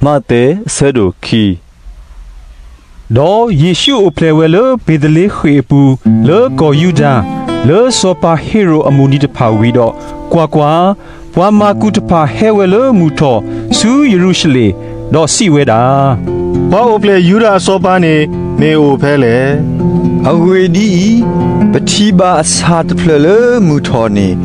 မးသဲ အဆၢဒိၣ်ခံ. ဒီးယ့ၣ်ရှူးအိၣ်ဖျဲၣ်ဝဲလၢဘ့ၤသလ့ဃ့ၣ်အပူၤ လၢကီၢ်ယူဒၤ, လၢစီၤပၤဟ့ရိၣ်အမုၢ်နံၤတဖၣ်ဝံၤဒီး, ကွၢ်ကွၢ်, ပှၤမၤကူၣ်တဖၣ်ဟဲဝဲလၢမုၢ်ထီၣ်ဆူယရူၤၡလ့ၣ်, ဒီးစံးဝဲဒၣ်, ပှၤအိၣ်ဖျဲၣ်ယူဒၤအစီၤပၤန့ၣ် မ့ၢ်အိၣ်ဖဲလဲၣ်. အဂ့ၢ်ဒ်အံၤ, ပထံၣ်ဘၣ်အဆၣ်တဖျၢၣ်လၢမုၢ်ထီၣ်န့ၣ်,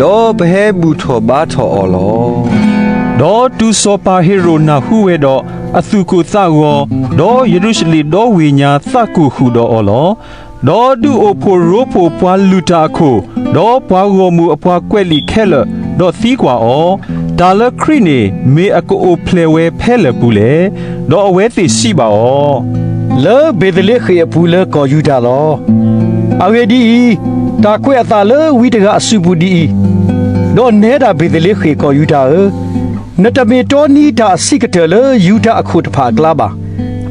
ဒီးပဟဲဘူၣ်ထီၣ်ဘါထီၣ်အီၤလီၤ. ဒီးတုၤစီၤပၤဟ့ရိၣ်နၢ်ဟူဝဲဒီး, အသူၣ်ကိၢ်သးဂီၤ, ဒီးယရူၤၡလ့ၣ်ဒီဝ့ၢ်ညါသးကိၢ်ဃုာ်ဒီးအီၤလီၤ. ဒီးဒုးအိၣ်ဖှိၣ်ရိဖှိၣ်ပှၤလုၢ်တၢ်အခိၣ်, ဒီးပှၤဂီၢ်မုၢ်အပှၤကွဲးလံာ်ခဲလၢာ်, ဒီးသံကွၢ်အီၤ, တၢ်လၢခရံာ်န့ၣ် မ့ၢ်အကအိၣ်ဖျဲၣ်ဝဲဖဲလဲၣ်ပူၤလဲၣ်. ဒီးအဝဲသ့ၣ်စံးဘၣ်အီၤ, လၢဘ့ၤသလ့ဃ့ၣ်အပူၤလၢကီၢ်ယူဒၤလီၤ. အဂ့ၢ်ဒ်အံၤ, တၢ်ကွဲးအသးလၢဝံတဂၤအစုပူၤဒ်အံၤ, ဒီးနဲဒၣ်ဘ့ၤသလ့ဃ့ၣ်ကီၢ်ယူဒၤဧၢ, နတမ့ၢ်တီနံၤတၢ်အဆံးကတၢၢ်လၢယူဒၤအခိၣ်တဖၣ်အကျါဘၣ်.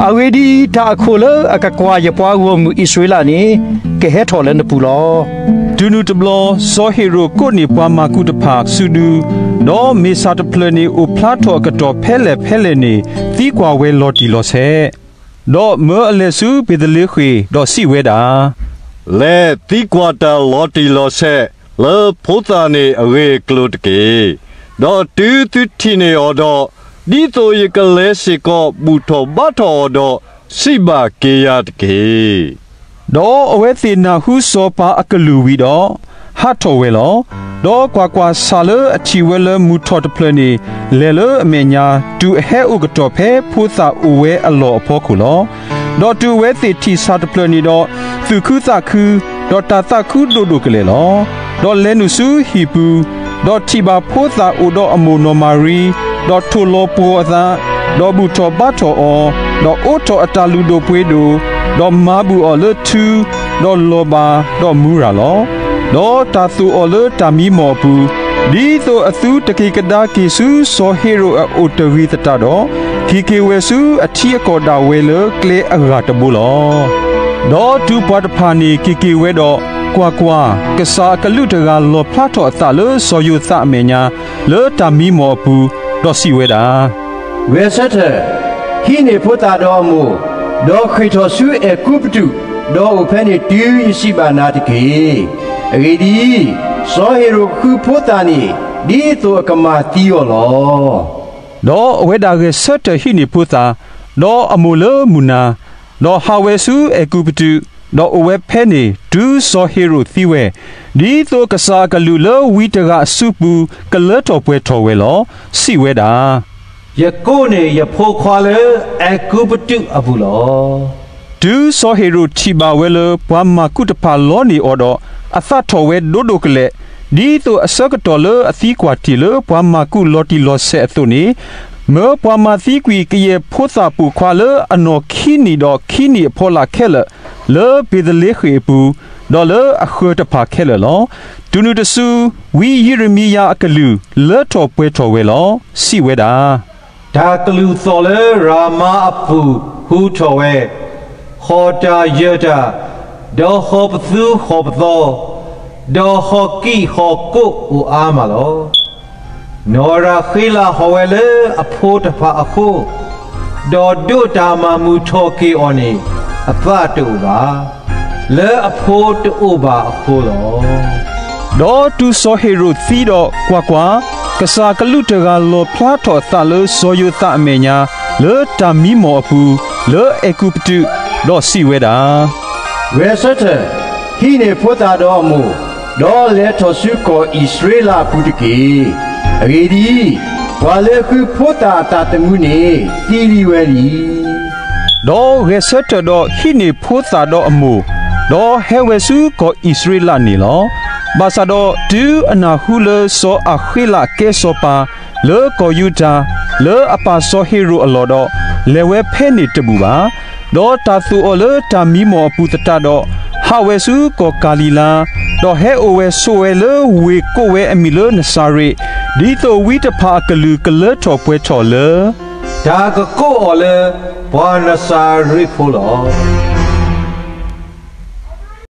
အဂ့ၢ်ဒ်အံၤ, တၢ်အခိၣ်လၢအကကွၢ်ယပှၤဂီၢ်မုၢ်အံၣ်စရ့လးန့ၣ်, ကဟဲထီၣ်လၢနပူၤလီၤ. တုၤနုၤတဘျီ, စီၤဟ့ရိၣ်ကိးန့ၢ်ပှၤမၤကူၣ်တဖၣ်စုဒု, ဒီးမ့ၢ်ဆၣ်တဖျၢၣ်န့ၣ်အိၣ်ဖျါထီၣ်အကတီၢ်ဖဲလဲၣ်ဖဲလဲၣ်န့ၣ်, သံကွၢ်ဝဲလီၤတံၢ်လီၤဆဲး, ဒီးမၢအလဲၤဆူဘ့ၤသလ့ဃ့ၣ်, ဒီးစံးဝဲဒၣ်, လဲၤသံကွၢ်တၢ်လီၤတံၢ်လီၤဆဲး လၢဖိသၣ်န့ၣ်အဂ့ၢ်အကျိၤတက့ၢ်. ဒီးတုၤသုထံၣ်န့ၢ်အီၤဒီး, ဒ်သိးယကလဲၤစ့ၢ်ကီးဘူၣ်ထီၣ်ဘါထီၣ်အီၤဒီး, စံးဘၣ်က့ၤယၤတက့ၢ်. ဒီးအဝဲသ့ၣ်နၢ်ဟူစီၤပၤအကလုၢ်ဝံၤဒီး, ဟးထီၣ်ဝဲလီၤ. ဒီးကွၢ်ကွၢ်, ဆၣ်လၢအထံၣ်ဝဲလၢမုၢ်ထီၣ်တဖျၢၣ်န့ၣ်, လဲၤလၢအမဲာ်ညါ, တုၤအဟဲအိၣ်ကတီၢ်ဖဲဖိသၣ်အိၣ်ဝဲအလီၢ်အဖီခိၣ်လီၤ. ဒီးတုၤအဝဲသ့ၣ်ထံၣ်ဆၣ်တဖျၢၣ်န့ၣ်ဒီး, သူၣ်ခုသးခု, ဒီးတၢ်သးခုဒိၣ်ဒိၣ်ကလဲာ်လီၤ. ဒီးလဲၤနုာ်ဆူဟံၣ်ပူၤ, ဒီးထံၣ်ဘၣ်ဖိသၣ်အိၣ်ဒီးအမိၢ်နီၢ်မၤရံ, ဒီးထိၣ်လီၤပှီၤအသး, ဒီးဘူၣ်ထီၣ်ဘါထီၣ်အီၤ, ဒီးအိးထီၣ်အတၢ်လုၢ်ဒိၣ်ပှ့ၤဒိၣ်, ဒီးမၤဘူၣ်အီၤလၢထူ, ဒီးလီၤဘၣ်, ဒီးမူရၤလီၤ. ဒီးတၢ်သိၣ်အီၤလၢတၢ်မံမီၢ်အပူၤ, ဒ်သိးအသုတက့ၤကဒါက့ၤဆူစီၤဟ့ရိၣ်အအိၣ်တဂ့ၤသတးဒီး, က့ၤက့ၤဝဲဆူအထံအကီၢ်ဒၣ်ဝဲလၢကျဲအဂၤတဘိလီၤ. ဒီးတုၤပှၤတဖၣ်န့ၣ်က့ၤက့ၤဝဲဒီး, ကွၢ်ကွၢ်, ကစၢ်အကလူးတဂၤလီၣ်ဖျါထီၣ်အသးလၢစီၤယိၤသးအမဲာ်ညါ, လၢတၢ်မံမီၢ်အပူၤ, ဒီးစံးဝဲဒၣ်, ဂဲၤဆၢထၢၣ်, ဟံးန့ၢ်ဖိသၣ်ဒီးအမိၢ်, ဒီးဃ့ၢ်ထီၣ်ဆူအဲၤကူပတူး, ဒီးအိၣ်ဖဲန့ၣ်တုၤယစံးဘၣ်နၤတက့ၢ်. အဂ့ၢ်ဒ်အံၤ, စီၤဟ့ရိၣ်ဃုဖိသၣ်န့ၣ်, ဒ်သိးအကမၤသံအီၤလီၤ. ဒီးအဝဲဒၣ်ဂဲၤဆၢထၢၣ်ဟံးန့ၢ်ဖိသၣ်, ဒီးအမိၢ်လၢမုၢ်နၤ, ဒီးဟးဝဲဆူအဲၤကူပတူး, ဒီးအိၣ်ဝဲဖဲန့ၣ်တုၤစီၤဟ့ရိၣ်သံဝဲ, ဒ်သိးကစၢ်အကလူးလၢဝံတဂၤအစုပူၤကလၢထီၣ်ပှဲၤထီၣ်ဝဲလီၤ. စံးဝဲဒၣ်, ယကိးန့ၢ်ယဖိခွါလၢအဲၤကူပတူးအပူၤလီၤ. တုၤစီၤဟ့ရိၣ်ထံၣ်ဘၣ်ဝဲလၢပှၤမၤကူၣ်တဖၣ်လီန့ၢ်အီၤဒီး, အသးထီၣ်ဝဲဒိၣ်ဒိၣ်ကလဲာ်, ဒ်သိးအဆၢကတီၢ်လၢအသံကွၢ်တ့ၢ်လၢပှၤမၤကူၣ်လီၤတံၢ်လီၤဆဲးအသိးန့ၣ်, မၢပှၤမၤသံကွံာ်ကယဲၢ်ဖိသၣ်ပိာ်ခွါလၢအနီၢ်ခံနံၣ်ဒီးခံနံၣ်အဖီလာ်ခဲလၢာ်, လၢဘ့ၤသလ့ဃ့ၣ်အပူၤ, ဒီးလၢအဃၢၤတဖၣ်ခဲလၢာ်လီၤ. တုၤနုၤတစု, ဝံယံးရမံယၤအကလုၢ်လၢထီၣ်ပှဲၤထီၣ်ဝဲလီၤ. စံးဝဲဒၣ်, တၢ်ကလုၢ်သီၣ်လၢရၤမါအပူၤဟူထီၣ်ဝဲ, ဟီၣ်တၢ်ယၢၢ်တၢ်, ဒီးဟီၣ်ပသူဟီၣ်ပသီ, ဒီးဟီၣ်ကံၣ်ဟီၣ်ကိးအိၣ်အါမးလီၤ. နီၢ်ရၤဃ့လးဟီၣ်ဝဲလၢအဖိတဖၣ်အဃိ, ဒီးဒိးတၢ်မၤမုာ်ထီၣ်က့ၤအီၤန့ၣ်, အသးတအိၣ်ဘၣ်, လၢအဖိတအိၣ်ဘၣ်အဃိလီၤ. ဒီးတုၤစီၤဟ့ရိၣ်သံဒီး, ကွၢ်ကွၢ်, ကစၢ်ကလူးတဂၤလီၣ်ဖျါထီၣ်အသးလၢစီၤယိၤသးအမဲာ်ညါ, လၢတၢ်မံမီၢ်အပူၤ, လၢအဲၤကူပတူး, ဒီးစံးဝဲဒၣ်, ဂဲၤဆၢထၢၣ်, ဟံးန့ၢ်ဖိသၣ်ဒီးအမိၢ်, ဒီးလဲၤထီၣ်ဆူကီၢ်အံၣ်စရ့လးအပူၤတက့ၢ်. အဂ့ၢ်ဒ်အံၤ, ပှၤလၢဃုဖိသၣ်အတၢ်သမူန့ၣ်သံလံဝဲလံ. ဒီးဂဲၤဆၢထၢၣ်ဒီးဟံးန့ၢ်ဖိသၣ်ဒီးအမိၢ်, ဒီးဟဲဝဲဆူကီၢ်အံၣ်စရ့လးန့ၣ်လီၤ. ဘၣ်ဆၣ်ဒီးတုၤအနၢ်ဟူလၢစီၤအၤဃ့လးကဲစီၤပၤလၢကီၢ်ယူဒၤ, လၢအပၢ်စီၤဟ့ရိၣ်အလီၢ်ဒီး, လဲၤဝဲဖဲန့ၣ်တဘူၣ်ဘၣ်. ဒီးတၢ်သိၣ်အီၤလၢတၢ်မံမီၢ်အပူၤသတးဒီး, ဟးဝဲဆူကီၢ်ကၤလံၤလါ, ဒီးဟဲအိၣ်ဝဲဆိးဝဲလၢဝ့ၢ်ကိးဝဲအမံၤလၢနစၤရ့း, ဒ်သိးဝံတဖၣ်အကလုၢ်ကလၢထီၣ်ပှဲၤထီၣ်လၢ တၢ်ကကိးအီၤလၢပှၤနစၤရ့းဖိလီၤ.